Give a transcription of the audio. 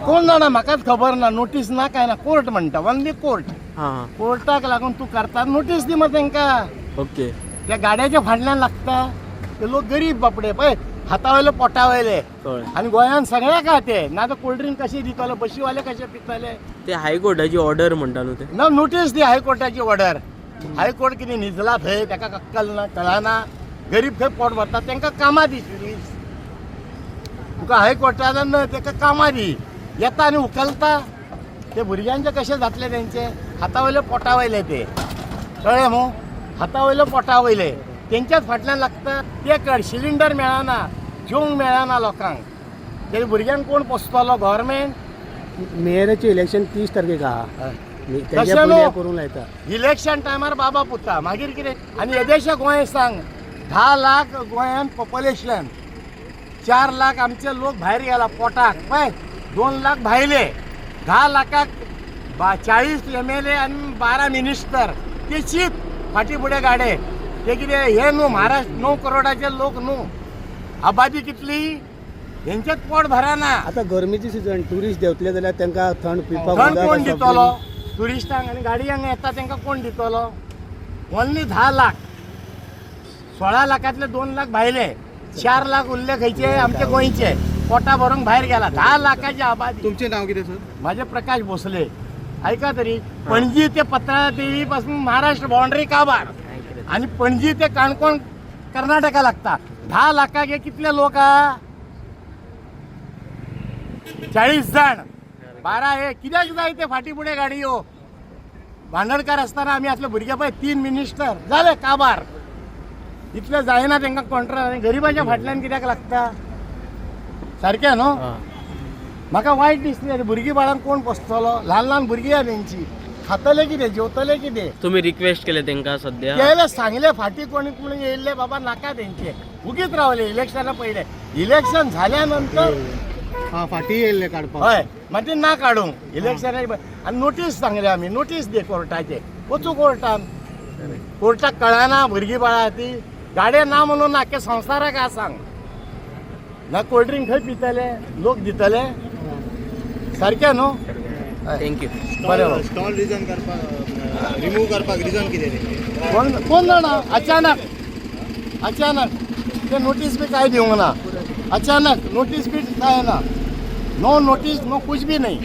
कोण जाणा, म्हाकाच खबर ना. नोटीस ना काय ना. कोर्ट म्हणटा, ओनली कोर्ट. हां हां कोर्टाक लागून तूं करता, नोटीस दी मग तांकां. त्या गाड्याच्या फाटल्यान लागता ते लोक गरीब बापडे, पळय हाता वयले पोटा वयले. कळ्ळें. आनी गोंयान सगळ्याक आहा ते. ना तर कोल्ड्रिंक कशें दितले, बशीवाले कशे पितले? ते हायकोर्टाची ऑर्डर म्हणटा न्हू ते. ना, नोटीस दी हायकोर्टाची ऑर्डर. हायकोर्ट कितें न्हिजला थंय? ताका अक्कल ना, कळना? गरीब खंय पोट भरता? तांकां कामां दी सुरीस. तुका हायकोर्टान ताका कामां दी. येता आनी उखलता ते. भुरग्यांचे कशें जातले तेंचे? हाता वयले पोटा वयले ते, कळ्ळें मू? हाता वयले पोटा वयले, तेंच्याच फाटल्यान लागता ते. कर सिलिंडर मेळना, जेवंक मेळना लोकांक. ते भुरग्यांक कोण पोसतलो? गव्हर्मेंट? मेयराचे इलेक्शन 30 तारखेक आहा. तशें तेज्या न्हू. पयलीं हें करूंक लायता. इलेक्शन टायमार बाबा पुता, मागीर कितें? आनी येदेशे गोंय सांग, 10 लाख गोंयान पॉप्युलेशन, 4 लाख आमचे लोक भायर गेला पोटाक. पळय, 2 लाख भायले. 10 लाखाक 40 एमएलए आनी 12 मिनिस्टर. ते शीत फाटी फुडें गाडे. ते कितें हे न्हू. महाराष्ट्र 9 करोडाचे लोक न्हू. आबादी कितली? हेंचेच पोट भरना. आतां गरमेची सिजन, ट्युरिस्ट देंवतले जाल्यार तांकां थंड पिवपाक थंड उदक कोण आसा. दितलो ट्युरिस्टांक? आनी गाडयांक येता तांकां कोण दितलो? ओन्ली 10 लाख. 16 लाखांतले 2 लाख भायले, 4 लाख उरले खंयचे? आमचे गोंयचे. पोटा भरूंक भायर गेला. 10 लाखाची आबादी. तुमचें नाव कितें सर? माझे प्रकाश भोसले. ऐका तरी, पणजी ते पत्रादेवी पासून महाराष्ट्र बाउंड्री काबार आणि पणजी ते काणकोण कर्नाटका लागता. 10 लाखाक हे कितले लोक आ? 40 जाण, 12. हे कित्याक जाय ते फाटी फुडें गाडयो? भांडणकार असताना आमी असले भुरगे पळय, तीन मिनिस्टर जाले काबार. इतले जायना तांकां कंट्रोल. आनी गरिबाच्या फाटल्यान कित्याक लागता? सारकें न्हू? म्हाका वायट दिसलें. भुरगीं बाळांक कोण पोसतलो? ल्हान ल्हान भुरगीं आहा तेंची. खातले कितें? जेवतले कितें? तुमी रिक्वेस्ट केले तांकां सध्या? केले, सांगले. फाटी कोणी कोणी येयल्ले, बाबा नाका तेंचे. उगीच रावले इलेक्शना पयले. इलेक्शन झाल्या नंतर हां, फाटीं येयल्ले काडपाक? हय, मागीर ना काडूंक इलेक्शना. आनी नोटीस सांगले आमी, नोटीस दी कोर्टाचे. वचूं कोर्टान. कोर्टाक कळना? भुरगीं बाळां ती गाडये ना म्हणून आख्या संवसाराक आहा सांग ना. कोल्ड्रिंक खंय पितले लोक? दितले? सारकें न्हू? Thank you. बरें. स्टॉल रिजन करपाक, रिमूव्ह करपाक रिजन कितें तें? कोण कोण जाणा. अचानक अचानक ते. नोटीस बी काय दिवंक ना. अचानक, नोटीस बी काय ना. नो नोटीस, नो कुछ भी नहीं.